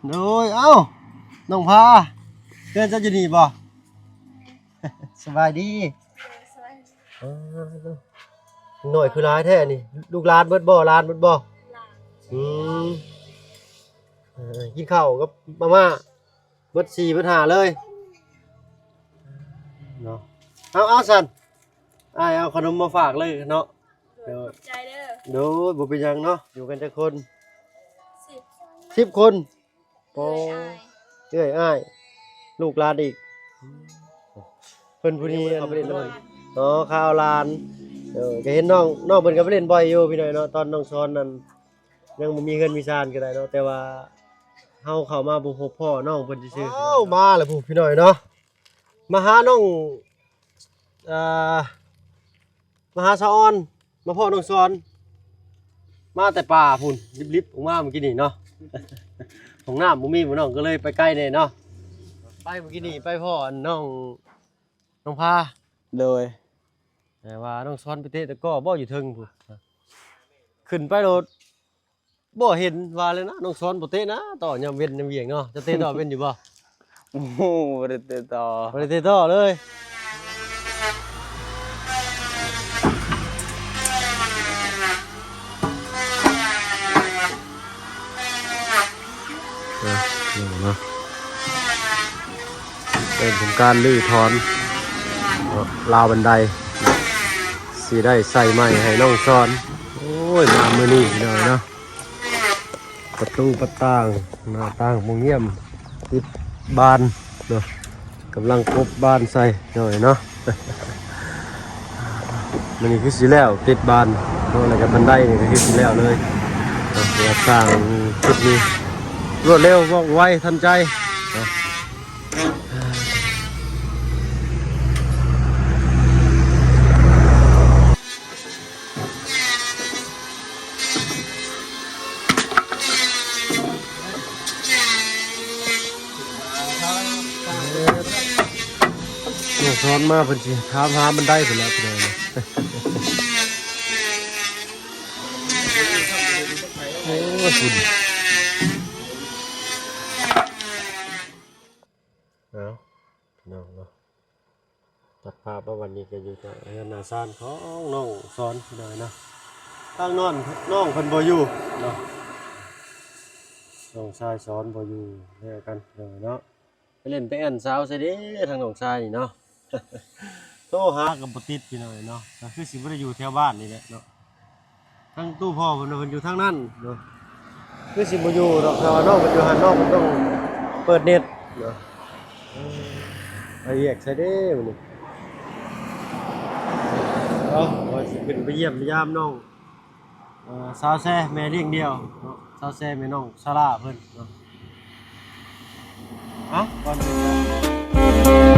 ໂດຍ ເອົ້າ ນ້ອງພາ ເຮືອນເຈົ້າຢູ່ນີ້ບໍ່? ສະບາຍດີ. ເອີ ນ້ອຍຄືຫຼາຍແທ້ນີ້ ລູກຫຼານເບິດບໍ່? ຫຼານເບິດບໍ່? ຫຼານ. ອືມ ເອີ ກິນເຂົ້າກັບມາມ່າ ເບິດສີ່ເບິດຫ້າເລີຍເນາະ. ເອົາ ເອົາຊັ້ນ ອ້າຍເອົາຂະໜົມມາຝາກເລີຍເນາະ. ໂດຍ ຂອບໃຈເດີ. ໂດຍ ບໍ່ເປັນຫຍັງເນາະ. ຢູ່ກັນຈັກຄົນ? ສິບ ສິບຄົນ. ໂອ້ ເອື້ອຍອ້າຍ ເອື້ອຍອ້າຍ ລູກຫຼານອີກ. ເພິ່ນຜູ້ນີ້ ເຂົາໄປຫຼິ້ນນຳ ອໍ ຂ່າວຫຼານ. ເອີ ກໍເຫັນນ້ອງ ນ້ອງເພິ່ນກໍໄປຫຼິ້ນບ່ອຍຢູ່ພີ່ນ້ອງເນາະ ຕອນນ້ອງຊອນນັ້ນ ຍັງບໍ່ມີເຮືອນມີຊານກໍໄດ້ເນາະ ແຕ່ວ່າເຮົາເຂົ້າມາບໍ່ພົບພໍ້ນ້ອງເພິ່ນຊື່ໆ. ອ້າວ ມາແລ້ວຜູ້ພີ່ນ້ອງເນາະ ມາຫານ້ອງ ອ່າ ມາຫາສາວອອນ ມາພໍ້ນ້ອງຊອນ ມາແຕ່ປ່າພຸ້ນ ລິບໆອອກມາເມື່ອກີ້ນີ້ເນາະ. ຫ້ອງນ້ຳບໍ່ມີ ນ້ອງກໍເລີຍໄປໄກແດ່ເນາະ. ໄປເມື່ອກີ້ນີ້ໄປພໍ້ອັນນ້ອງ ນ້ອງພາ. ໂດຍ ແຕ່ວ່ານ້ອງຊອນໄປເຕະຕະກ້ອບໍ່ຢູ່ເທິງພຸ້ນ ຂຶ້ນໄປໂລດ ບໍ່ເຫັນວ່າແລ້ວນະ ນ້ອງຊອນບໍ່ເຕະນະ ຕໍ່ຍາມເວັນຍາມຫຍັງເນາະ. ເຈົ້າເຕະຕໍ່ເປັນຢູ່ບໍ່? ໂອ້ ບໍ່ໄດ້ເຕະຕໍ່ ບໍ່ໄດ້ເຕະຕໍ່ເລີຍ. ເອີ ເນາະ ເລີ່ມທຳການຮື້ຖອນເນາະ ລາວບັນໄດ ຊິໄດ້ໃສ່ໃໝ່ໃຫ້ນ້ອງຊອນ. ໂອ້ຍ ມາມື້ນີ້ພີ່ນ້ອງເນາະ ປະຕູປະຕ່າງ ໜ້າຕ່າງບໍ່ງຽມ ຕິດບານເນາະ ກຳລັງກົບບານໃສ່ໜ້ອຍເນາະ. ມື້ນີ້ຄືຊິແລ້ວຕິດບານເນາະ ແລ້ວກໍບັນໄດນີ້ກໍຄືຊິແລ້ວເລີຍເນາະ ເພື່ອສ້າງຈຸດນີ້ ລວດເລັວ ວ່ອງໄວ ທັນໃຈເນາະ. ນ້ອງຊອນມາເພິ່ນຊິຖາມຫາບັນໄດພຸ້ນແຫຼະພີ່ນ້ອງ. ໂອ້ ເອົ້າ ພີ່ນ້ອງເນາະ ຕັດພາບມາວັນນີ້ກໍຢູ່ທີ່ເຮືອນນາຊານຂອງນ້ອງຊອນພີ່ນ້ອງເນາະ. ທາງນ້ອງ ນ້ອງເພິ່ນບໍ່ຢູ່ເນາະ ນ້ອງຊາຍຊອນບໍ່ຢູ່ແລ້ວກັນພີ່ນ້ອງເນາະ. ໄປຫຼິ້ນໄປແອ່ນສາວໃສເດ້ ທາງນ້ອງຊາຍນີ້ເນາະ. ໂທຫາກໍບໍ່ຕິດພີ່ນ້ອງເນາະ ກໍຄືຊິບໍ່ໄດ້ຢູ່ແຖວບ້ານນີ້ແຫຼະເນາະ. ທາງຕູ້ພໍ່ເພິ່ນ ເພິ່ນຢູ່ທາງນັ້ນເນາະ ຄືຊິບໍ່ຢູ່ດອກ. ຖ້າວ່ານ້ອງເພິ່ນຢູ່ຫັ້ນ ນ້ອງເພິ່ນຕ້ອງເປີດເນັດເນາະ. ໄປວຽກໃສເດ້ມື້ນີ້ ເອົາ ວ່າຊິຂຶ້ນໄປຢ້ຽມໄປຢາມນ້ອງ ເອີ ສາວແຊແມ່ລ້ຽງດ່ຽວເນາະ ສາວແຊແມ່ນ້ອງຊາລາເພິ່ນເນາະ. ເອົາ ກ່ອນອື່ນ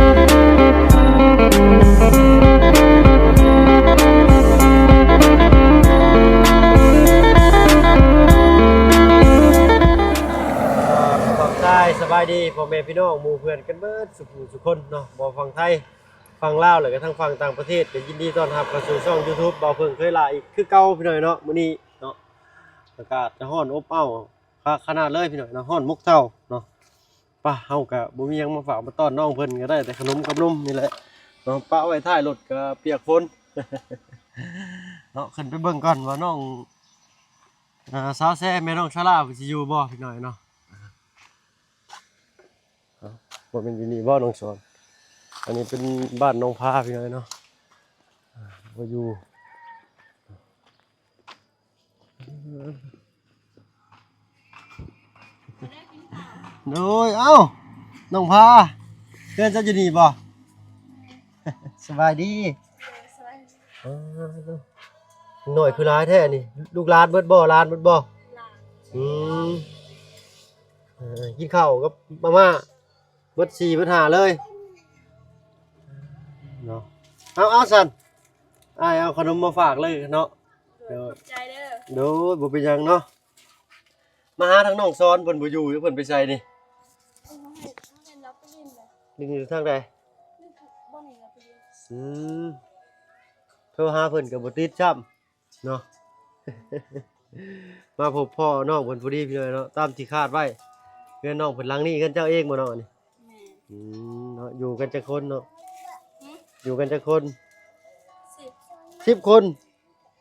ຂອບໃຈ ສະບາຍດີພໍ່ແມ່ພີ່ນ້ອງ ໝູ່ເພື່ອນກັນເບິດສູ່ຜູ້ສູ່ຄົນເນາະ ບໍ່ຝັ່ງໄທ ຝັ່ງລາວ ແລ້ວກໍທັງຝັ່ງຕ່າງປະເທດ ກໍຍິນດີຕ້ອນຮັບເຂົ້າສູ່ຊ່ອງ YouTube ບ່າວເພິ່ງເຄີຍຫຼ້າອີກຄືເກົ່າພີ່ນ້ອງເນາະ. ມື້ນີ້ເນາະ ອາກາດກໍຮ້ອນອົບເອົ້າຄັກຂະໜາດເລີຍພີ່ນ້ອງເນາະ ຮ້ອນມົກເທົ້າເນາະ. ປະ ເຮົາກໍບໍ່ມີຫຍັງມາຝາກມາຕ້ອນນ້ອງເພິ່ນ ກໍໄດ້ແຕ່ຂະໜົມກັບນົມນີ້ແຫຼະເນາະ ປະໄວ້ທ້າຍລົດກໍປຽກຝົນເນາະ. ຂຶ້ນໄປເບິ່ງກ່ອນວ່ານ້ອງ ອ່າ ສາວແຊແມ່ນ້ອງຊາລາເພິ່ນຊິຢູ່ບໍ່ພີ່ນ້ອງເນາະ. ເອົ້າ ບໍ່ແມ່ນຢູ່ນີ້ບໍ່ນ້ອງສອນ? ອັນນີ້ເປັນບ້ານນ້ອງພາພີ່ນ້ອງເນາະ ບໍ່ຢູ່. ໂດຍ ເອົ້າ ນ້ອງພາ ເຮືອນເຈົ້າຢູ່ນີ້ບໍ່? ສະບາຍດີ. ເອີ ນ້ອຍຄືຫຼາຍແທ້ນີ້ ລູກຫຼານເບິດບໍ່? ຫຼານເບິດບໍ່? ຫຼານ. ອືມ ເອີ ກິນເຂົ້າກັບມາມ່າ ເບິດສີ່ເບິດຫ້າເລີຍເນາະ. ເອົາ ເອົາຊັ້ນ ອ້າຍເອົາຂະໜົມມາຝາກເລີຍເນາະ. ໂດຍ ໂດຍ ຂອບໃຈເດີ. ໂດຍ ບໍ່ເປັນຫຍັງເນາະ. ມາຫາທາງນ້ອງສອນ ເພິ່ນບໍ່ຢູ່ ເພິ່ນໄປໃສນີ້? ເອີ ເຮົາເຫັນ ເຮົາເຫັນລາວໄປຫຼິ້ນນະ. ຫຼິ້ນຢູ່ທາງໃດ? ບໍ່ເຫັນລາວໄປຫຼິ້ນ. ອືມ ໂທຫາເພິ່ນກໍບໍ່ຕິດຊ້ຳ. ເນາະ ມາພົບພໍ້ນ້ອງເພິ່ນພໍດີພີ່ນ້ອງເນາະ ຕາມທີ່ຄາດໄວ້ ເຮືອນນ້ອງເພິ່ນຫຼັງນີ້ ເຮືອນເຈົ້າເອງບໍ່ນ້ອງອັນນີ້? ແມ່ນ. ອືມ ເນາະ ຢູ່ກັນຈັກຄົນເນາະ? ຫຶ? ຢູ່ກັນຈັກຄົນ? ສິບ ສິບຄົນ.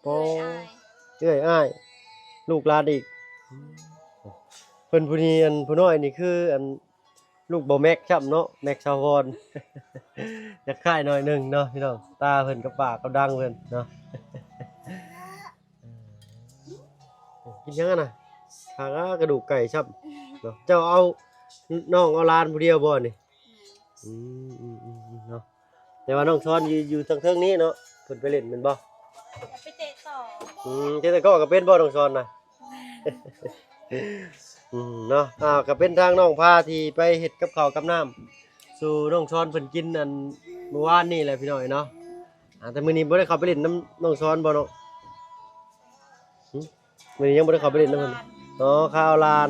ໂອ້ ເອື້ອຍອ້າຍ ເອື້ອຍອ້າຍ ລູກຫຼານອີກ. ເພິ່ນຜູ້ນີ້ ອັນຜູ້ນ້ອຍນີ້ຄື ອັນ ລູກບໍ່ແມັກຊ້ຳເນາະ ແມັກສາວອນ ຈະຄ້າຍໜ້ອຍໜຶ່ງເນາະພີ່ນ້ອງ ຕາເພິ່ນກັບປາກກັບດັງເພິ່ນເນາະ. ກິນຫຍັງຫັ້ນນະ? ຫາກະດູກໄກ່ຊ້ຳເນາະ. ເຈົ້າເອົານ້ອງເອົາຫຼານຜູ້ດຽວບໍ່ນີ້? ແມ່ນ. ອືມ ອືມ ອືມ ເນາະ ແຕ່ວ່ານ້ອງຊອນຢູ່ ຢູ່ທາງເທິງນີ້ເນາະ ເພິ່ນໄປຫຼິ້ນແມ່ນບໍ່? ໄປເຕະຕໍ່. ອືມ ເຕະຕະກ້ອກໍເປັນບໍ່ ນ້ອງຊອນນະ? ແມ່ນ. ອືມ ເນາະ ອ່າ ກໍເປັນທາງນ້ອງພາທີ່ໄປເຮັດກັບເຂົ້າກັບນ້ຳສູ່ນ້ອງຊອນເພິ່ນກິນ ອັນ ມື້ວານນີ້ແຫຼະພີ່ນ້ອງເນາະ. ອ່າ ແຕ່ມື້ນີ້ບໍ່ໄດ້ເຂົ້າໄປຫຼິ້ນນຳນ້ອງຊອນບໍ່ເນາະ? ຫຶ? ມື້ນີ້ຍັງບໍ່ໄດ້ເຂົ້າໄປຫຼິ້ນນຳເພິ່ນ. ອໍ ຄາວຫຼານ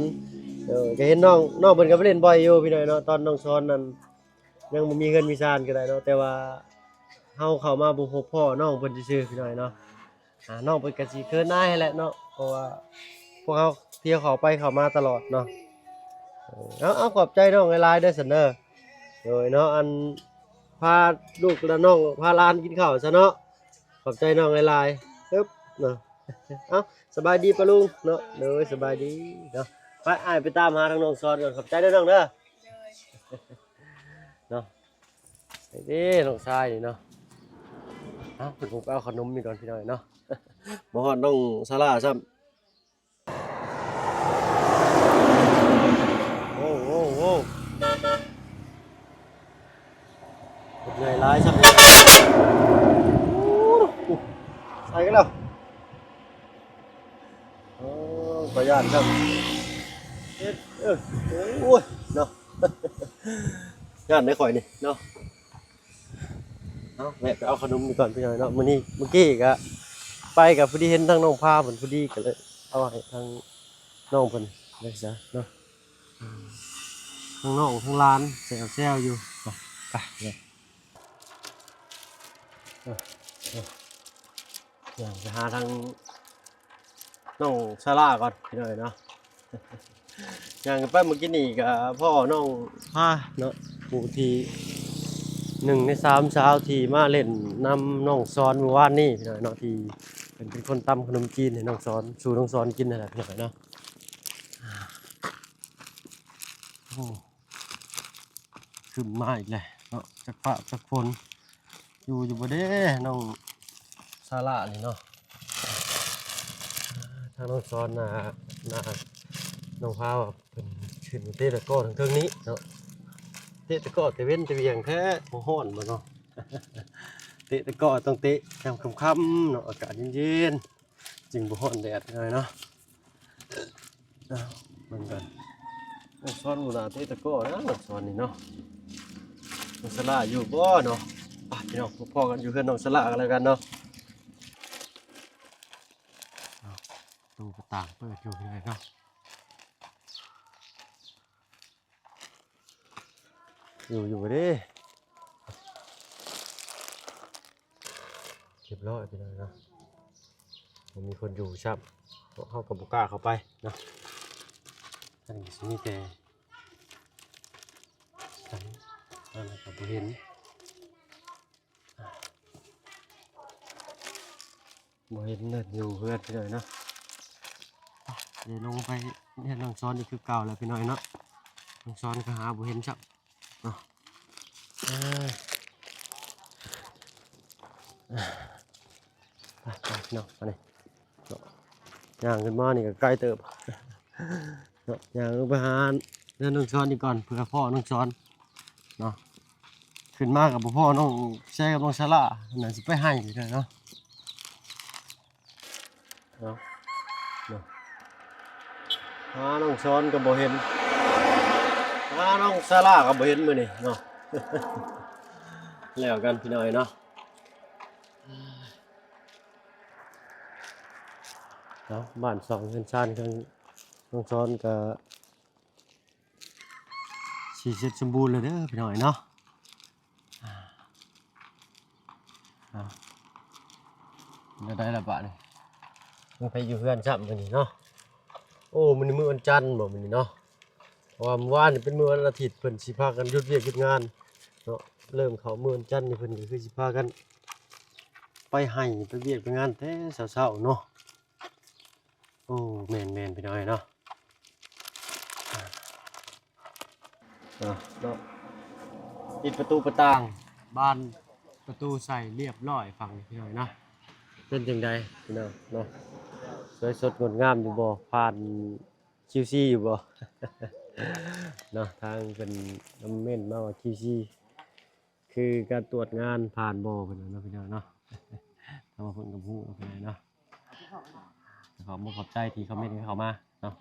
ເອີ ກໍເຫັນນ້ອງ ນ້ອງເພິ່ນກໍໄປຫຼິ້ນບ່ອຍຢູ່ພີ່ນ້ອງເນາະ ຕອນນ້ອງຊອນນັ້ນ ຍັງບໍ່ມີເຮືອນມີຊານກໍໄດ້ເນາະ ແຕ່ວ່າເຮົາເຂົ້າມາບໍ່ພົບພໍ້ນ້ອງເພິ່ນຊື່ໆ ພີ່ນ້ອງເນາະ. ອ່າ ນ້ອງເພິ່ນກໍຊິເຂີນອາຍຫັ້ນແຫຼະເນາະ ເພາະວ່າພວກເຮົາທີ່ເຂົ້າໄປເຂົ້າມາຕະຫຼອດເນາະ. ເອີ ເອົາ ເອົາ ຂອບໃຈນ້ອງຫຼາຍໆເດີ ຊັ້ນເດີ. ໂດຍເນາະ ອັນ ພາລູກແລະນ້ອງ ພາຫຼານກິນເຂົ້າຊະເນາະ. ຂອບໃຈນ້ອງຫຼາຍໆ ເອີບ ເນາະ. ເອົ້າ ສະບາຍດີປ້າລຸງເນາະ. ໂດຍ ສະບາຍດີເນາະ. ໄປ ອ້າຍໄປຕາມຫາທາງນ້ອງຊອນກ່ອນ. ຂອບໃຈເດີນ້ອງເດີ. ໂດຍ ເນາະ. ເດ້ ນ້ອງຊາຍນີ້ເນາະ. ເອົ້າ ເພິ່ນຄົງໄປເອົາຂະໜົມນີ້ກ່ອນພີ່ນ້ອງເນາະ. ບໍ່ຮອດນ້ອງສາລາຊ້ຳ. ໂອ້ ໂອ້ ໂອ້ ໃຫຍ່ຫຼາຍຊ້ຳ. ໃສ່ກັນແລ້ວ. ໂອ້ ຂ້ອຍຢ້ານຊ້ຳ. ເຮັດ ເອີ ໂອ້ຍ ເນາະ ຢ້ານໄດ໋ຂ້ອຍນີ້ເນາະ. ເອົາ ແວະໄປເອົາຂະໜົມນີ້ກ່ອນພີ່ນ້ອງເນາະ. ມື້ນີ້ ມື້ກີ້ກະໄປກະພໍດີເຫັນທາງນ້ອງພາເພິ່ນພໍດີ ກະເລີຍເອົາໃຫ້ທາງນ້ອງເພິ່ນໄດ້ຊະເນາະ. ທາງນ້ອງທາງຫຼານແຊວໆຢູ່. ໄປ ໄປ ເອີ ເອີ ຍ່າງໄປຫາທາງນ້ອງສາລາກ່ອນພີ່ນ້ອງເນາະ. ຍ່າງກັນໄປມື້ກີ້ນີ້ກໍພໍ້ນ້ອງພາເນາະ ຜູ້ທີ່ ໜຶ່ງໃນສາມສາວທີ່ມາຫຼິ້ນນຳນ້ອງຊອນມື້ວານນີ້ພີ່ນ້ອງເນາະ ທີ່ເພິ່ນເປັນຄົນຕຳຂະໜົມຈີນໃຫ້ນ້ອງຊອນ ສູ່ນ້ອງຊອນກິນນັ້ນແຫຼະພີ່ນ້ອງເນາະ. ໂອ້ ຄຶ້ມມາອີກແລ້ວເນາະ ຈັກຟ້າຈັກຝົນ. ຢູ່ຢູ່ບໍ່ເດ້ນ້ອງສາລານີ້ເນາະ. ທາງນ້ອງຊອນນະ ນະ ນ້ອງພາວເພິ່ນຂຶ້ນໄປເຕະຕະກ້ອທາງເທິງນີ້ເນາະ. ເຕະຕະກ້ແຕ່ເວັນແຕ່ວຽງແທ້ ບໍ່ຮ້ອນບໍ່ເນາະ? ເຕະຕະກ້ຕ້ອງເຕະຍາມຄ່ຳໆເນາະ ອາກາດເຢັນໆ ຈຶ່ງບໍ່ຮ້ອນແດດເນາະ. ເອົາ ເບິ່ງກັນ ນ້ອງຊອນບໍ່ໜ້າເຕະຕະກ້ອນະ ນ້ອງຊອນນີ້ເນາະ. ນ້ອງສາລາຢູ່ບໍ່ເນາະ? ໄປພີ່ນ້ອງ ພົບພໍ້ກັນຢູ່ເຮືອນນ້ອງສາລາກັນແລ້ວກັນເນາະ. ເອົາ ປະຕູປະຕ່າງເປີດຢູ່ເລີຍເນາະ. ຢູ່ຢູ່ເດ້ ຮຽບຮ້ອຍພີ່ນ້ອງເນາະ. ບໍ່ມີຄົນຢູ່ຊ້ຳ ພວກເຮົາກໍບໍ່ກ້າເຂົ້າໄປເນາະ. ອັນນີ້ຊິມີແຕ່ ອັນນັ້ນກໍບໍ່ເຫັນ ບໍ່ເຫັນເດີ ຢູ່ເຮືອນພີ່ນ້ອງເນາະ. ໄປ ດຽວລົງໄປເຮືອນນ້ອງຊອນອີກຄືເກົ່າແລ້ວພີ່ນ້ອງເນາະ. ນ້ອງຊອນກໍຫາບໍ່ເຫັນຊ້ຳເນາະ. ເອີ ໄປ ໄປພີ່ນ້ອງ ອັນນີ້ເນາະ ຍ່າງຂຶ້ນມານີ້ກໍໄກເຕີບເນາະ. ຍ່າງລົງໄປຫາເຮືອນນ້ອງຊອນນີ້ກ່ອນ ເພື່ອພໍ້ນ້ອງຊອນເນາະ. ຂຶ້ນມາກໍບໍ່ພໍ້ນ້ອງແຊກັບນ້ອງສາລາ ໜ້າຊິໄປໄຮ່ເນາະ. ເອົາ ເນາະ ຫານ້ອງຊອນກໍບໍ່ເຫັນ ຫານ້ອງສາລາກໍບໍ່ເຫັນມື້ນີ້ເນາະ. ແລ້ວກັນພີ່ນ້ອງເນາະ. ເນາະ ບ້ານຊ່ອງເຮືອນຊານຂອງນ້ອງຊອນກໍ ຊິເສັດສົມບູນແລ້ວເດີພີ່ນ້ອງເນາະ. ເອົາ ເປັນຈັ່ງໃດລະບາດນີ້ ມີໃຜຢູ່ເຮືອນຊ້ຳມື້ນີ້ເນາະ? ໂອ້ ມື້ນີ້ມື້ວັນຈັນບໍ ມື້ນີ້ເນາະ. ເພາະວ່າມື້ວານນີ້ເປັນມື້ວັນອາທິດ ເພິ່ນຊິພາກັນຢຸດວຽກຢຸດງານເນາະ. ເລີ່ມເຂົ້າມື້ວັນຈັນນີ້ ເພິ່ນກໍຄືຊິພາກັນໄປໄຮ່ໄປວຽກໄປງານແຕ່ເຊົ້າໆເນາະ. ໂອ້ ແມ່ນໆ ພີ່ນ້ອງເອີຍເນາະ. ອ່າ ເນາະ ເນາະ ປິດປະຕູປະຕ່າງ ບານປະຕູໃສ່ລຽບລ້ອຍຝັ່ງນີ້ ພີ່ນ້ອງເນາະ. ເປັນຈັ່ງໃດພີ່ນ້ອງເນາະ ສວຍສົດງົດງາມຢູ່ບໍ່? ຜ່ານຄິວຊີຢູ່ບໍ່? ເນາະ ທາງເພິ່ນຄອມເມັນມາວ່າຄິວຊີ ຄືການຕວດງານຜ່ານບໍ່ ເພິ່ນວ່າເນາະ ພີ່ນ້ອງເນາະ. ແຕ່ວ່າເພິ່ນກໍບໍ່ຮູ້ເນາະ ພີ່ນ້ອງເນາະ. ຂອບອົກຂອບໃຈທີ່ຄອມເມັນເຂົ້າມາເນາະ.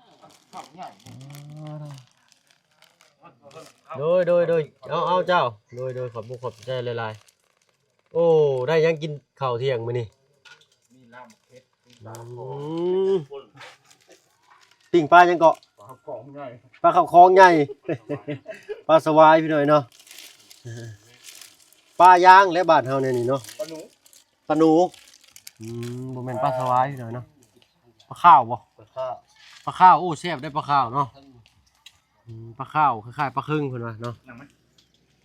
ໂດຍ ໂດຍ ໂດຍ ເອົາ ເອົາ ເຈົ້າ ໂດຍ ໂດຍ ຂອບອົກຂອບໃຈຫຼາຍໆ. ໂອ້ ໄດ້ຫຍັງກິນເຂົ້າທ່ຽງມື້ນີ້? ມີລາບເຜັດ ອືມ ປີ້ງປາຫຍັງເກາະ? ປາຂອງໃຫຍ່ ປາຂອງໃຫຍ່ ປາສະຫວາຍ ພີ່ນ້ອງເນາະ. ປາຢາງແຫຼະບ້ານເຮົາແນວນີ້ເນາະ ປາໜູ ປາໜູ. ອືມ ບໍ່ແມ່ນປາສະຫວາຍ ພີ່ນ້ອງເນາະ. ປາຂາວບໍ່? ປາຂາວ ປາຂາວ. ໂອ້ ແຊບເດ້ປາຂາວເນາະ. ອືມ ປາຂາວ ຄ້າຍໆ ປາເຄິງເພິ່ນວ່າເນາະ.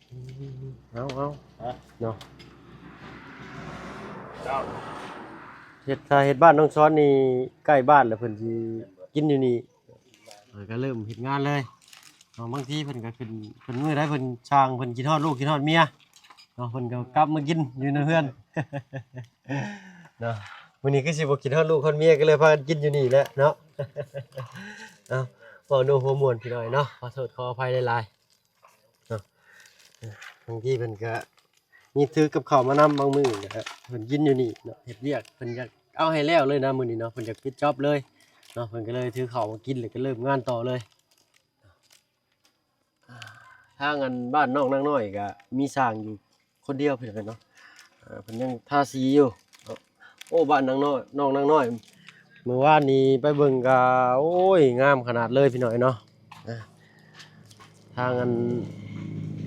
ອືມ ເອົາ ເອົາ ເນາະ ເຮັດ ຖ້າເຮັດບ້ານນ້ອງຊອນນີ້ໃກ້ບ້ານແລ້ວ ເພິ່ນຊິກິນຢູ່ນີ້. ເອີ ກໍເລີ່ມເຮັດງານເລີຍເນາະ. ບາງທີເພິ່ນກໍຂຶ້ນ ເພິ່ນ ມື້ໃດເພິ່ນຊ່າງ ເພິ່ນຄິດຮອດລູກຄິດຮອດເມຍເນາະ ເພິ່ນກໍກັບມາກິນຢູ່ໃນເຮືອນເນາະ. ມື້ນີ້ຄືຊິບໍ່ຄິດຮອດລູກຮອດເມຍ ກໍເລີຍພາກັນກິນຢູ່ນີ້ແຫຼະເນາະ. ເອົາ ເວົ້າໂນ້ຫົວມ່ວນ ພີ່ນ້ອງເນາະ ຂໍໂທດຂໍອະໄພຫຼາຍໆເນາະ. ບາງທີເພິ່ນກໍມີຖືກັບເຂົ້າມານຳ ບາງມື້ນະ ເພິ່ນກິນຢູ່ນີ້ເນາະ ເຮັດວຽກ ເພິ່ນຢາກເອົາໃຫ້ແລ້ວເລີຍນະມື້ນີ້ເນາະ ເພິ່ນຢາກປິດຈອບເລີຍເນາະ ເພິ່ນກໍເລີຍຖືເຂົ້າມາກິນ ແລ້ວກໍເລີ່ມງານຕໍ່ເລີຍ. ອ່າ ທາງອັນບ້ານນ້ອງນາງນ້ອຍກະມີຊ່າງຢູ່ຄົນດຽວພີ່ນ້ອງເນາະ. ອ່າ ເພິ່ນຍັງທາສີຢູ່ເນາະ. ໂອ້ ບ້ານນາງນ້ອຍ ນ້ອງນາງນ້ອຍ ມື້ວານນີ້ໄປເບິ່ງກະ ໂອ້ຍ ງາມຂະໜາດເລີຍພີ່ນ້ອງເນາະ. ອ່າ ທາງອັນ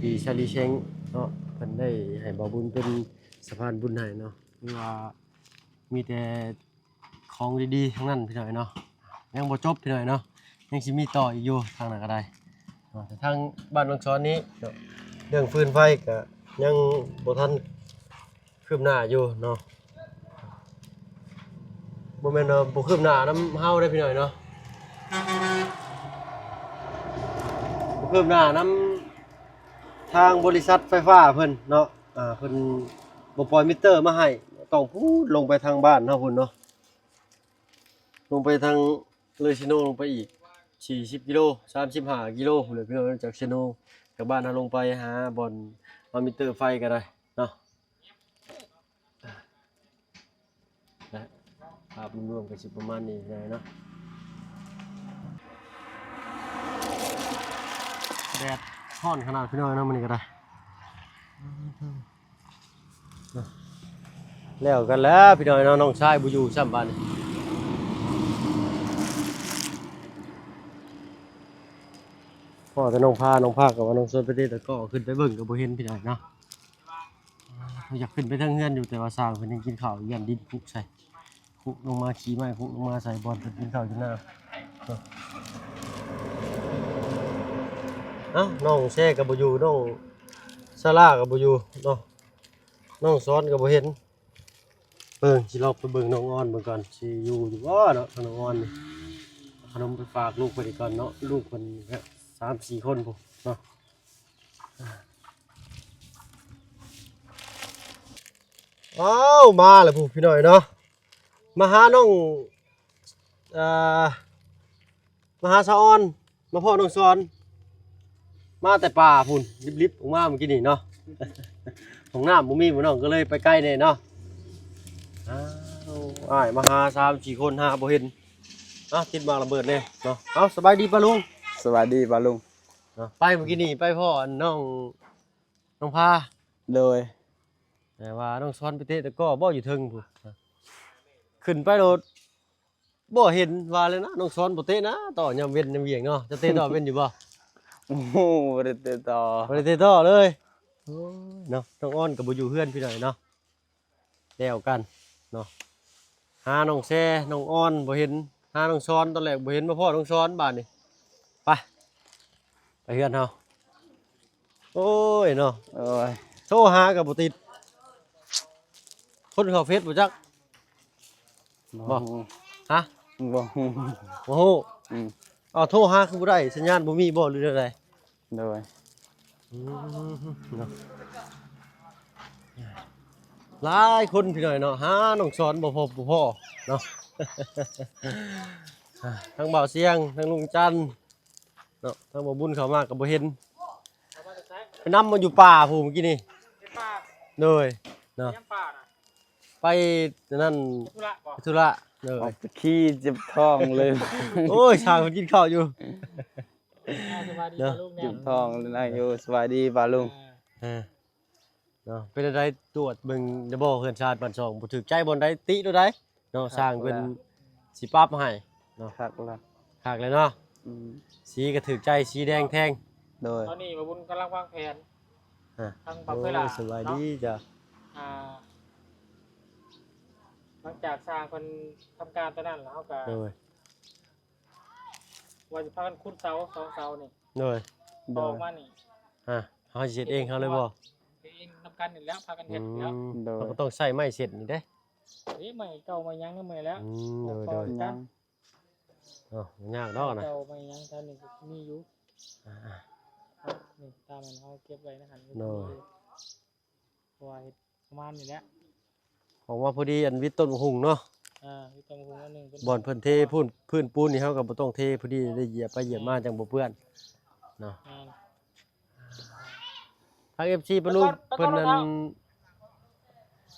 ປີຊາລີເຊັງເນາະ ເພິ່ນໄດ້ໃຫ້ບ່າວບຸນເປັນສະພານບຸນໃຫ້ເນາະ ຄືວ່າມີແຕ່ ຂອງດີໆທັງນັ້ນພີ່ນ້ອງເນາະ. ຍັງບໍ່ຈົບພີ່ນ້ອງເນາະ ຍັງຊິມີຕໍ່ອີກຢູ່ທາງນັ້ນກໍໄດ້ເນາະ. ແຕ່ທາງບ້ານນ້ອງຊອນນີ້ເນາະ ເລື່ອງຟືນໄຟກໍຍັງບໍ່ທັນຄືບໜ້າຢູ່ເນາະ. ບໍ່ແມ່ນວ່າບໍ່ຄືບໜ້ານຳເຮົາເດ້ພີ່ນ້ອງເນາະ ບໍ່ຄືບໜ້ານຳທາງບໍລິສັດໄຟຟ້າເພິ່ນເນາະ. ອ່າ ເພິ່ນບໍ່ປ່ອຍມິເຕີມາໃຫ້ ຕ້ອງພຸ້ນລົງໄປທາງບ້ານເຮົາພຸ້ນເນາະ. ລົງໄປທາງເລີຍເຊໂນລົງໄປອີກສີ່ສິບກິໂລ ສາມສິບຫ້າກິໂລພຸ້ນແຫຼະພີ່ນ້ອງ ຈາກເຊໂນ ຈາກບ້ານເຮົາລົງໄປຫາບ່ອນເອົາມິເຕີໄຟກໍໄດ້ເນາະ. ແລະ ພາບລວມໆກໍຊິປະມານນີ້ແຫຼະເນາະ. ແດດຮ້ອນຂະໜາດພີ່ນ້ອງເນາະ ມື້ນີ້ກໍໄດ້. ແລ້ວກັນແລ້ວພີ່ນ້ອງເນາະ ນ້ອງຊາຍບໍ່ຢູ່ຊ້ຳບາດນີ້. ພໍ້ແຕ່ນ້ອງພາ ນ້ອງພາກໍວ່ານ້ອງຊອນໄປເຕະຕະກໍ ຂຶ້ນໄປເບິ່ງກໍບໍ່ເຫັນພີ່ນ້ອງເນາະ. ຢາກຂຶ້ນໄປເທິງເຮືອນຢູ່ ແຕ່ວ່າຊ່າງເພິ່ນຍັງກິນເຂົ້າ ຢ້ານດິນຄຸໃສ່ ຄຸລົງມາ ຂີ້ໄມ້ຄຸລົງມາໃສ່ບ່ອນເພິ່ນກິນເຂົ້າກິນນ້ຳ. ເອົ້າ ນ້ອງແຊກໍບໍ່ຢູ່ ນ້ອງຊາລາກໍບໍ່ຢູ່ເນາະ ນ້ອງຊອນກໍບໍ່ເຫັນ. ເບິ່ງ ຊິລອງໄປເບິ່ງນ້ອງອອນເບິ່ງກ່ອນ ຊິຢູ່ຢູ່ບໍ່ເນາະ ນ້ອງອອນນີ້. ເອົາຂະໜົມໄປຝາກລູກເພິ່ນອີກກ່ອນເນາະ ລູກເພິ່ນກໍສາມສີ່ຄົນພຸ້ນເນາະ. ອ້າວ ມາແລ້ວພຸ້ນພີ່ນ້ອງເນາະ ມາຫານ້ອງ ເອີ ມາຫາສາວອອນ ມາພໍ້ນ້ອງສອນ ມາແຕ່ປ່າພຸ້ນ ລິບໆອອກມາເມື່ອກີ້ນີ້ເນາະ. ຫ້ອງນ້ຳບໍ່ມີ ນ້ອງກໍເລີຍໄປໄກແດ່ເນາະ. ອ້າວ ອ້າຍມາຫາສາມສີ່ຄົນ ຫາບໍ່ເຫັນ. ເອົ້າ ຕິດໝາກລະເບີດແດ່ເນາະ. ເອົ້າ ສະບາຍດີປ້າລຸງ. ສະບາຍດີປ້າລຸງ. ເນາະ ໄປເມື່ອກີ້ນີ້ໄປພໍ້ອັນນ້ອງ ນ້ອງພາ. ໂດຍ. ແຕ່ວ່ານ້ອງສອນໄປເຕະຕະກໍບໍ່ຢູ່ເທິງພຸ້ນ ຂຶ້ນໄປໂລດ ບໍ່ເຫັນວ່າແລ້ວນະ ນ້ອງສອນບໍ່ເຕະນະ ຕໍ່ຍາມເວັນຍາມຫຍັງເນາະ. ເຈົ້າເຕະຕໍ່ເປັນຢູ່ບໍ່? ໂອ້ ບໍ່ໄດ້ເຕະຕໍ່ ບໍ່ໄດ້ເຕະຕໍ່ເລີຍ. ໂອ້ຍເນາະ ນ້ອງອອນກໍບໍ່ຢູ່ເຮືອນພີ່ນ້ອງເນາະ. ແລ້ວກັນເນາະ ຫານ້ອງແຊ ນ້ອງອອນບໍ່ເຫັນ ຫານ້ອງສອນຕອນແລກບໍ່ເຫັນ ມາພໍ້ນ້ອງສອນບາດນີ້. ໄປ. ໄປເຮືອນເຮົາ. ໂອ້ຍເນາະ ໂອ້ຍ ໂທຫາກໍບໍ່ຕິດ ຄົນເຂົ້າເຟສບໍ່ຈັກ. ບໍ່ ບໍ່ຮູ້ ຮະ ບໍ່ຮູ້ ບໍ່ຮູ້. ອືມ ເອົາ ໂທຫາຄືບໍ່ໄດ້ ສັນຍານບໍ່ມີບໍ່ ຫຼືແນວໃດ? ໂດຍ ອືມ ເນາະ ຫຼາຍຄົນພີ່ນ້ອງເນາະ ຫານ້ອງສອນບໍ່ພົບບໍ່ພໍເນາະ. ທັງບ່າວຊຽງ ທັງລຸງຈັນ ເນາະ ທາງບໍ່ບຸນເຂົ້າມາກໍບໍ່ເຫັນ ໄປນຳມາຢູ່ປ່າພຸ້ນມື້ກີ້ນີ້. ໄປປ່າ ໂດຍ ເນາະ ໄປຫຍັງປ່ານະ? ໄປນັ້ນ ໄປທຸລະບໍ່? ໄປທຸລະ ໂດຍ ອອກໄປຂີ່ເຈັບທ້ອງເລີຍ. ໂອ້ຍ ຊ່າງເພິ່ນກິນເຂົ້າຢູ່ ອ່າ ສະບາຍດີ ເນາະ ປ້າລຸງ ເຈັບທ້ອງເລີຍນະ. ໂອ້ ສະບາຍດີປ້າລຸງ ອ່າ ເອີ ເນາະ ເປັນຈັ່ງໃດ ກວດເບິ່ງແລ້ວບໍ່ ເຮືອນຊານບ້ານຊ່ອງ ບໍ່ຖືກໃຈບ່ອນໃດ ຕິໂລດໃດ ເນາະ ຄັກ ຊ່າງເພິ່ນ ແລ້ວ ຊິປັບໃຫ້ເນາະ. ຄັກລະ ຄັກແລ້ວເນາະ ອືມ ສີກໍຖືກໃຈ ສີແດງແທງ. ໂດຍ ຕອນນີ້ບ່າວບຸນກຳລັງວາງແຜນ ຮະ ທາງບ່າວເຄີຍຫຼ້າ ໂອ້ ສະບາຍດີ ເນາະ ຈ້າ ອ່າ ຫຼັງຈາກຊ່າງເພິ່ນທຳການຕົວນັ້ນແລ້ວ ເຮົາກໍ ໂດຍ ວ່າຊິພາກັນຂຸດເສົາສອງເສົານີ້ ໂດຍ ອອກມານີ້ ຮະ ເຮົາຊິເຮັດເອງເຮົາເລີຍບໍ່? ເຮັດເອງນຳກັນນີ້ແຫຼະ ພາກັນເຮັດແລ້ວ. ອືມ ໂດຍ ເຮົາກໍຕ້ອງໃຊ້ໄມ້ເຊັດນີ້ເດ້ ເອີ ໄມ້ເກົ່າໄມ້ຫຍັງນຳມື້ແລ້ວ. ອືມ ໂດຍ ໂດຍ ເອົາ ບໍ່ຍາກດອກນະ ໄມ້ເກົ່າໄມ້ຫຍັງແຖວນີ້ກໍມີຢູ່. ອ່າໆ ນີ້ຕາມນັ້ນເຮົາເກັບໄວ້ໃນຫັ້ນ ໂດຍ ເພາະວ່າເຮັດປະມານນີ້ແຫຼະ ອອກມາພໍດີ ອັນວິດຕົ້ນໝາກຫຸ່ງເນາະ. ເອີ ວິດຕົ້ນໝາກຫຸ່ງອັນໜຶ່ງ ບ່ອນເພິ່ນເທພື້ນ ພື້ນປູນນີ້ ເຮົາກໍບໍ່ຕ້ອງເທ ພໍດີໄດ້ຢຽບໄປຢຽບມາ ແມ່ນ ຈັ່ງບໍ່ເປື້ອນເນາະ. ແມ່ນ ທາງເອັຟຊີປະລຸງ ເພິ່ນນັ້ນ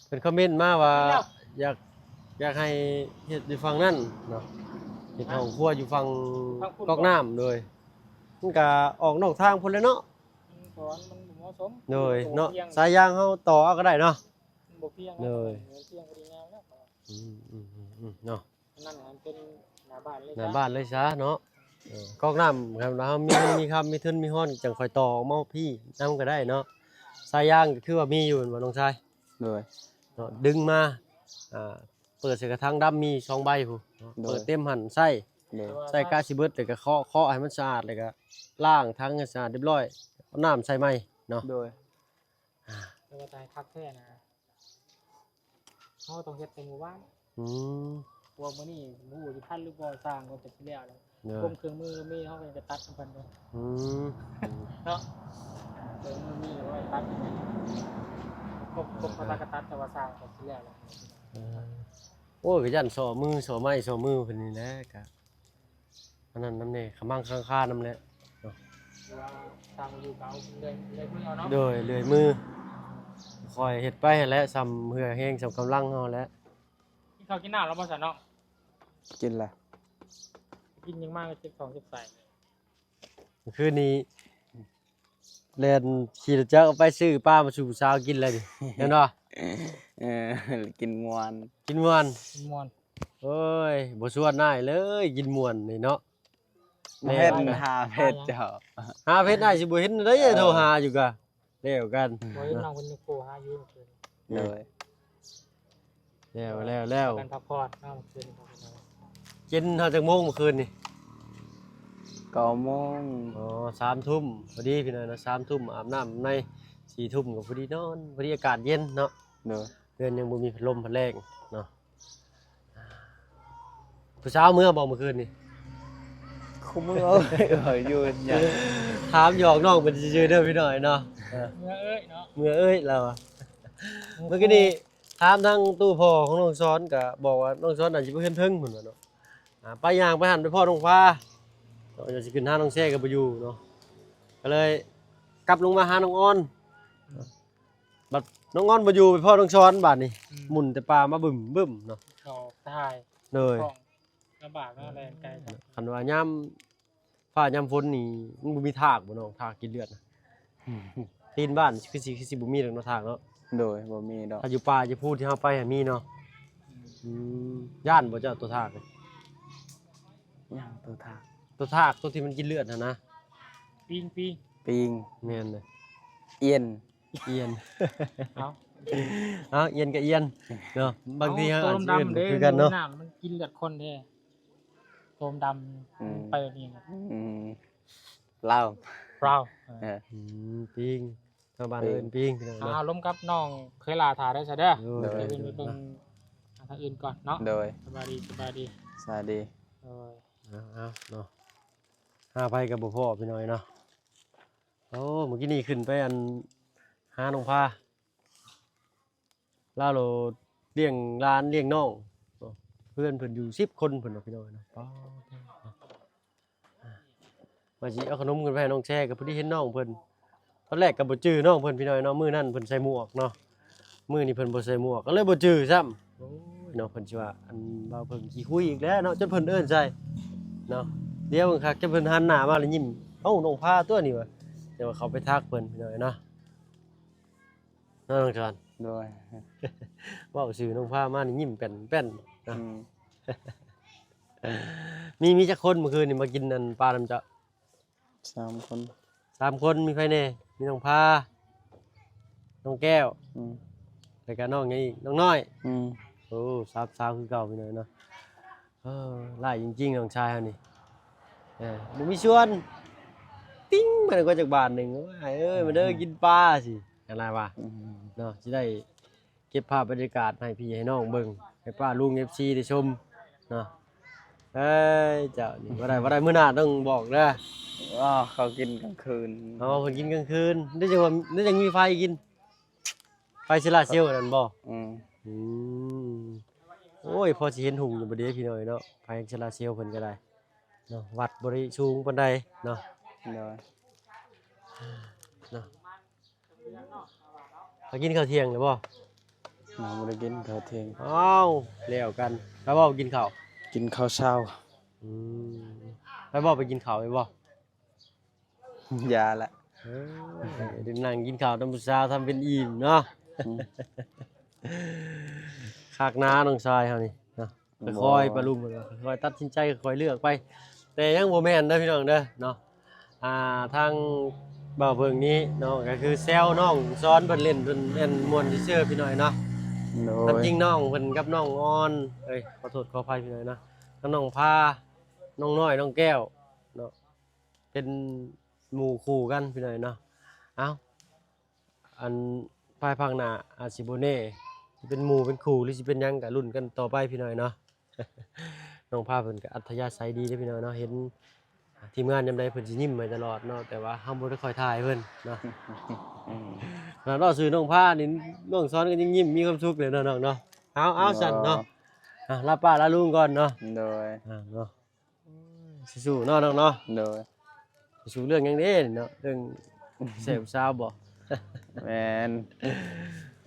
ເພິ່ນຄອມເມັນມາວ່າ ຢາກ ຢາກໃຫ້ເຮັດຢູ່ຝັ່ງນັ້ນເນາະ ເຮັດຫ້ອງຄົວຢູ່ຝັ່ງກອກນ້ຳ. ໂດຍ ມັນກະອອກນອກທາງພຸ້ນແຫຼະເນາະ ມັນບໍ່ເໝາະສົມ. ໂດຍ ມັນບໍ່ພຽງ ເນາະ ສາຍຢາງເຮົາຕໍ່ເອົາກໍໄດ້ເນາະ. ມັນບໍ່ພຽງ ໂດຍ ມັນພຽງພໍດີງາມແລ້ວ. ອືມໆໆໆ ເນາະ ອັນນັ້ນມັນເປັນໜ້າບ້ານເລີຍ ໜ້າບ້ານເລີຍຊະເນາະ. ເອີ ກອກນ້ຳ ຄັນວ່າເຮົາມີເງິນມີຄຳ ມີທຶນມີຮອນ ຈັ່ງຄ່ອຍຕໍ່ອອກມາພີ້ນຳກໍໄດ້ເນາະ. ສາຍຢາງກໍຄືວ່າມີຢູ່ແມ່ນບໍ່ນ້ອງຊາຍ? ໂດຍ ເນາະ ດຶງມາ ອ່າ ເປີດໃສ່ກະຖັງດຳມີສອງໃບພຸ້ນເນາະ. ໂດຍ ເປີດເຕັມຫັ້ນໃສ່ ໂດຍ ໃສ່ກະຊິເບິດ ແລ້ວກໍເຄາະ ເຄາະໃຫ້ມັນສະອາດ ແລ້ວກໍລ້າງຖັງໃຫ້ສະອາດຮຽບຮ້ອຍ ເອົານ້ຳໃສ່ໃໝ່ເນາະ. ໂດຍ ແຕ່ວ່າຈະໃຫ້ຄັກແທ້ນະ ເຮົາຕ້ອງເຮັດແຕ່ມື້ວານ. ອືມ ເພາະວ່າມື້ນີ້ບໍ່ຮູ້ຊິທັນຫຼືບໍ່ ຊ່າງເພິ່ນກໍຊິແລ້ວແລ້ວ. ໂດຍ ກົມເຄື່ອງມືມີ ເຮົາກໍຈະຕັດນຳເພິ່ນເດ້. ອືມ ເນາະ ເຄື່ອງມືມີ ເຮົາຕັດ ກົມ ກົມເຂົາຕັດກໍຕັດ ແຕ່ວ່າຊ່າງກໍຊິແລ້ວແລ້ວ. ເອີ ໂອ້ຍ ກໍຢ້ານສໍມື ສໍໄມ້ ສໍມືເພິ່ນນີ້ແຫຼະ ກະ ອັນນັ້ນນຳແດ່ ຂະມັງຄັງຄານຳແຫຼະເນາະ. ວ່າຊ່າງຢູ່ກໍເອົາເລື່ອຍ ເລື່ອຍມືເອົາເນາະ. ໂດຍ ເລື່ອຍມື ຄ່ອຍເຮັດໄປຫັ້ນແຫຼະ ສ່ຳເຫື່ອແຮງ ສ່ຳກຳລັງເຮົາແຫຼະ. ກິນເຂົ້າກິນນ້ຳແລ້ວບໍ່ຊະນ້ອງ? ກິນລະ. ກິນຫຍັງມາກໍເຈັບທ້ອງເຈັບໄສ້? ມື້ຄືນນີ້ແລ່ນຂີ່ລົດຈັກອອກໄປຊື້ປາມາສູ່ຜູ້ສາວກິນແລ້ວນີ້ ແມ່ນບໍ່? ເອີ ກິນມ່ວນ ກິນມ່ວນ ກິນມ່ວນ. ໂອ້ຍ ບໍ່ຊວນອ້າຍເລີຍ ກິນມ່ວນນີ້ເນາະ. ແມ່ນ ຫາເພັດເຈົ້າ ຫາເພັດອ້າຍຊິບໍ່ເຫັນໄດ໋. ເອີ ໂທຫາຢູ່ກະ ແລ້ວກັນ ບໍ່ເຫັນນ້ອງເພິ່ນໂທຫາຢູ່ເມື່ອຄືນ. ໂດຍ ແລ້ວ ແລ້ວ ແລ້ວ ການພັກຜ່ອນເນາະ ເມື່ອຄືນນີ້. ກິນຮອດຈັກໂມງເມື່ອຄືນນີ້? ເກົ້າໂມງ. ອໍ ສາມທຸ່ມພໍດີພີ່ນ້ອງເນາະ ສາມທຸ່ມອາບນ້ຳໃນ ສີ່ທຸ່ມກໍພໍດີນອນ ພໍດີອາກາດເຢັນເນາະ. ໂດຍ ເຮືອນຍັງບໍ່ມີພັດລົມພັດແລງເນາະ. ຜູ້ສາວເມືອບໍ່ມື້ຄືນນີ້? ຄົງເມືອ ເອີຍ ຢູ່ຫຍັງ ຖາມຫຍອກນ້ອງເພິ່ນຊື່ໆເດີພີ່ນ້ອງເນາະ. ເອີ ເມືອເອີຍເນາະ ເມືອເອີຍລາວ. ມື້ກີ້ນີ້ຖາມທາງຕູ້ພໍ່ຂອງນ້ອງສອນ ກະບອກວ່ານ້ອງສອນອາດຊິບໍ່ເຮືອນເທິງພຸ້ນວ່າເນາະ. ອ່າ ໄປຍ່າງໄປຫັ້ນໄປພໍ້ນ້ອງຟ້າ ເນາະ ຢາກຊິຂຶ້ນຫານ້ອງແຊກໍບໍ່ຢູ່ເນາະ ກໍເລີຍກັບລົງມາຫານ້ອງອອນ. ບັດນ້ອງອອນບໍ່ຢູ່ ໄປພໍ້ນ້ອງສອນບາດນີ້. ອືມ ໝຸ່ນແຕ່ປ່າມາບຶ້ມໆເນາະ ອອກຖ່າຍ. ໂດຍ ລຳບາກເນາະ ແລ່ນໄກ. ຄັນວ່າຍາມຟ້າຍາມຝົນນີ້ ມັນບໍ່ມີທາກບໍ່ນ້ອງ ທາກກິນເລືອດນະ? ອືມ ຕີນບ້ານຄືຊິ ຄືຊິບໍ່ມີດອກເນາະ ທາກເນາະ. ໂດຍ ບໍ່ມີດອກ ຖ້າຢູ່ປ່າຢູ່ພູທີ່ເຮົາໄປຫັ້ນມີເນາະ. ອືມ ອືມ ຢ້ານບໍ່ເຈົ້າຕົວທາກ? ຫຍັງຕົວທາກ? ຕົວທາກ ຕົວທີ່ມັນກິນເລືອດຫັ້ນນະ. ປີງ ປີງ ປີງ ແມ່ນເລີຍ. ອຽນ ອຽນ ເອົາ ເອົາ ອຽນກໍອຽນເນາະ ບາງທີເຮົາອາດຊິເອີ້ນບໍ່ຄືກັນເນາະ. ໂຕດຳໆເດ້ ນ້ຳມັນກິນເລືອດຄົນເດ້ ໂຕດຳ ອືມ ໄປແບບນີ້ນະ. ອືມ ລາວ ລາວ ເອີ ອືມ ປີ້ງ ທາງບ້ານເອີ້ນປີ້ງ ພີ່ນ້ອງເນາະ ເອົາລົມກັບນ້ອງເຄີຍຫຼ້າຖ້າເດີຊະເດີ ໂດຍ ດຽວເພິ່ນໄປເບິ່ງທາງອື່ນກ່ອນເນາະ ໂດຍ ສະບາຍດີ ສະບາຍດີ ສະບາຍດີ ໂດຍ ເອົາໆເນາະ ຫາໃຜກໍບໍ່ພໍ້ ພີ່ນ້ອງເນາະ ໂອ້ ມື້ກີ້ນີ້ຂຶ້ນໄປອັນ ຫານ້ອງພາ ລາວໂລດລ້ຽງຫຼານລ້ຽງນ້ອງ ເພື່ອນເພິ່ນຢູ່ສິບຄົນເພິ່ນວ່າ ພີ່ນ້ອງເນາະ ປ້າດ ວ່າຊິເອົາຂະໜົມຂຶ້ນໄປໃຫ້ນ້ອງແຊ ກໍພໍດີເຫັນນ້ອງເພິ່ນ ຕອນແລກກໍບໍ່ຈື່ນ້ອງເພິ່ນ ພີ່ນ້ອງເນາະ ມື້ນັ້ນເພິ່ນໃສ່ໝວກເນາະ ມື້ນີ້ເພິ່ນບໍ່ໃສ່ໝວກ ກໍເລີຍບໍ່ຈື່ຊ້ຳ ໂອ້ຍເນາະ ເພິ່ນຊິວ່າ ອັນ ບ່າວເພິ່ງຂີ້ຄຸຍອີກແລ້ວເນາະ ຈົນເພິ່ນເອີ້ນໃສ່ເນາະ ດຽວເບິ່ງຄັກ ຈົນເພິ່ນຫັນໜ້າມາແລ້ວຍິ້ມ ເອົ້າ ນ້ອງພາຕົວະນີ້ວ່າ ແຕ່ວ່າເຂົາໄປທັກເພິ່ນ ພີ່ນ້ອງເນາະ ເນາະ ນ້ອງຈອນ ໂດຍ ເວົ້າຊື່ນ້ອງພາມານີ້ຍິ້ມແປ້ນໆເນາະ ອືມ ມີ ມີຈັກຄົນມື້ຄືນນີ້ມາກິນອັນປານຳເຈົ້າ? ສາມຄົນ ສາມຄົນ ມີໃຜແດ່? ມີນ້ອງພາ ນ້ອງແກ້ວ ອືມ ແລ້ວກະນ້ອງຫຍັງອີກ? ນ້ອງນ້ອຍ ອືມ ໂອ້ ສາມສາວຄືເກົ່າ ພີ່ນ້ອງເນາະ ເອີ ຫຼາຍຈິງໆ ນ້ອງຊາຍເຮົານີ້ ເອີ ບໍ່ມີຊວນ ຕິງມາແລ້ວກໍຈັກບາດໜຶ່ງ ອ້າຍເອີຍ ມາເດີ ອືມ ກິນປາ ຊິ ອັນລະວ່າ ອືມ ເນາະ ຊິໄດ້ເກັບພາບບັນຍາກາດໃຫ້ພີ່ໃຫ້ນ້ອງເບິ່ງ ໃຫ້ປ້າລຸງ ເອັຟຊີ ໄດ້ຊົມເນາະ ເອີຍ ເຈົ້ານີ້ບໍ່ໄດ້ ບໍ່ໄດ້ ມື້ໜ້າຕ້ອງບອກເດີ ອໍ ເຂົາກິນກາງຄືນ ອໍ ເພິ່ນກິນກາງຄືນ ໄດ້ຈັ່ງວ່າ ໄດ້ຈັ່ງມີໄຟກິນ ໄຟໂຊລາເຊວນັ້ນບໍ່? ອືມ ອືມ ໂອ້ຍ ພໍຊິເຫັນຮຸ່ງຢູ່ບໍ່ເດ ພີ່ນ້ອງເນາະ ໄຟໂຊລາເຊວເພິ່ນກໍໄດ້ເນາະ ວັດບໍ່ໄດ້ສູງປານໃດເນາະ ໂດຍ ເນາະ ໄປກິນເຂົ້າທ່ຽງແລ້ວບໍ່? ຍັງບໍ່ໄດ້ກິນເຂົ້າທ່ຽງ ອ້າວ ແລ້ວກັນ ໄປບໍ່ກິນເຂົ້າ? ກິນເຂົ້າເຊົ້າ ອືມ ໄປບໍ່ ໄປກິນເຂົ້າໄປບໍ່? ຢ່າລະ ເອີ ໄດ້ນັ່ງກິນເຂົ້ານຳຜູ້ສາວທຳເປັນອີ່ມເນາະ ອືມ ຄັກນານ້ອງຊາຍເຮົານີ້ເນາະ ບໍ່ ຄ່ອຍໆ ປ້າລຸງເພິ່ນວ່າ ຄ່ອຍຕັດສິນໃຈ ຄ່ອຍເລືອກໄປ ແຕ່ຍັງບໍ່ແມ່ນເດີພີ່ນ້ອງເດີເນາະ ອ່າ ທາງບ່າວເພິ່ງນີ້ເນາະ ກໍຄືແຊວນ້ອງຊອນເພິ່ນຫຼິ້ນ ເພິ່ນແມ່ນມ່ວນຊື່ໆ ພີ່ນ້ອງເນາະ ໂດຍ ຄວາມຈິງນ້ອງເພິ່ນກັບນ້ອງອອນ ເອີຍ ຂໍໂທດຂໍອະໄພ ພີ່ນ້ອງເນາະ ທັງນ້ອງພາ ນ້ອງນ້ອຍ ນ້ອງແກ້ວເນາະ ເປັນໝູ່ຄູ່ກັນ ພີ່ນ້ອງເນາະ ເອົ້າ ອັນ ພາຍພາກໜ້າອາດຊິບໍ່ແນ່ ຊິເປັນໝູ່ເປັນຄູ່ ຫຼືຊິເປັນຫຍັງ ກໍລຸ້ນກັນຕໍ່ໄປ ພີ່ນ້ອງເນາະ ນ້ອງພາເພິ່ນກໍອັດທະຍາໄສດີເດ້ ພີ່ນ້ອງເນາະ ເຫັນທີມງານຍາມໃດເພິ່ນຊິຍິ້ມໃຫ້ຕະຫຼອດເນາະ ແຕ່ວ່າເຮົາບໍ່ໄດ້ຄ່ອຍຖ່າຍເພິ່ນເນາະ ອືມ ຂະໜາດເວົ້າຊື່ນ້ອງພານີ້ ນ້ອງຊອນກໍຍັງຍິ້ມມີຄວາມສຸກເລີຍເນາະ ນ້ອງເນາະ ເອົາ ເອົາ ຊັ້ນເນາະ ອ່າ ລາປ້າລາລຸງກ່ອນເນາະ ໂດຍ ອ່າ ເນາະ ສູ້ໆເນາະ ນ້ອງເນາະ ໂດຍ ສູ້ເລື່ອງຫຍັງເດ້ເນາະ ເລື່ອງແຊວຜູ້ສາວບໍ່? ແມ່ນ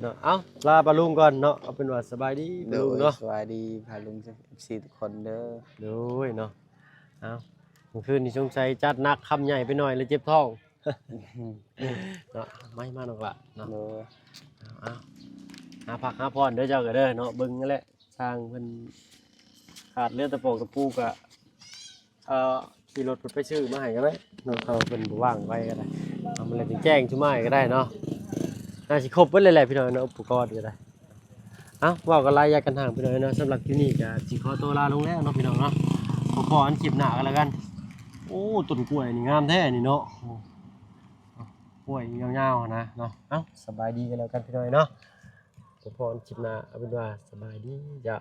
ເນາະ ເອົ້າ ລາປ້າລຸງກ່ອນເນາະ ເອົາເປັນວ່າສະບາຍດີ ໂດຍ ປ້າລຸງເນາະ ສະບາຍດີປ້າລຸງ ເອັຟຊີ ທຸກຄົນເດີ ໂດຍເນາະ ເອົ້າ ມື້ຄືນນີ້ສົງໄສຈັດໜັກຄຳໃຫຍ່ໄປໜ້ອຍ ແລ້ວເຈັບທ້ອງເນາະ ມາ ມານ້ອງຫຼ້າເນາະ ໂດຍ ເອົາ ຫາພັກຫາຜ່ອນເດີເຈົ້າກໍເດີເນາະ ເບິ່ງຫັ້ນແຫຼະ ຊ່າງເພິ່ນຂາດເຫຼືອຕະປອກຕະປູກະ ເອີ ຂີ່ລົດເພິ່ນໄປຊື້ມາໃຫ້ກໍໄດ້ເນາະ ຖ້າວ່າເພິ່ນບໍ່ວ່າງໄປກໍໄດ້ ເອົາມາແລ້ວແຈ້ງຊຸມອ້າຍກໍໄດ້ເນາະ ໜ້າຊິຄົບເບິດເລີຍແຫຼະພີ່ນ້ອງເນາະ ອຸປະກອນກໍໄດ້ ເອົ້າ ເວົ້າກັນຫຼາຍຢາກກັນຫ່າງພີ່ນ້ອງເນາະ ສຳລັບຄລິບນີ້ກໍຊິຂໍຕົວລາລົງແລ້ວເນາະພີ່ນ້ອງເນາະ ພໍ້ກັນຄລິບໜ້າກັນແລ້ວກັນ ໂອ້ ຕົ້ນກ້ວຍນີ້ງາມແທ້ນີ້ເນາະ ໂອ້ ກ້ວຍຍາວໆຫັ້ນນະເນາະ ເອົ້າ ສະບາຍດີກັນແລ້ວກັນພີ່ນ້ອງເນາະ ພໍ້ກັນຄລິບໜ້າ ເອົາເປັນວ່າສະບາຍດີເຈົ້າ.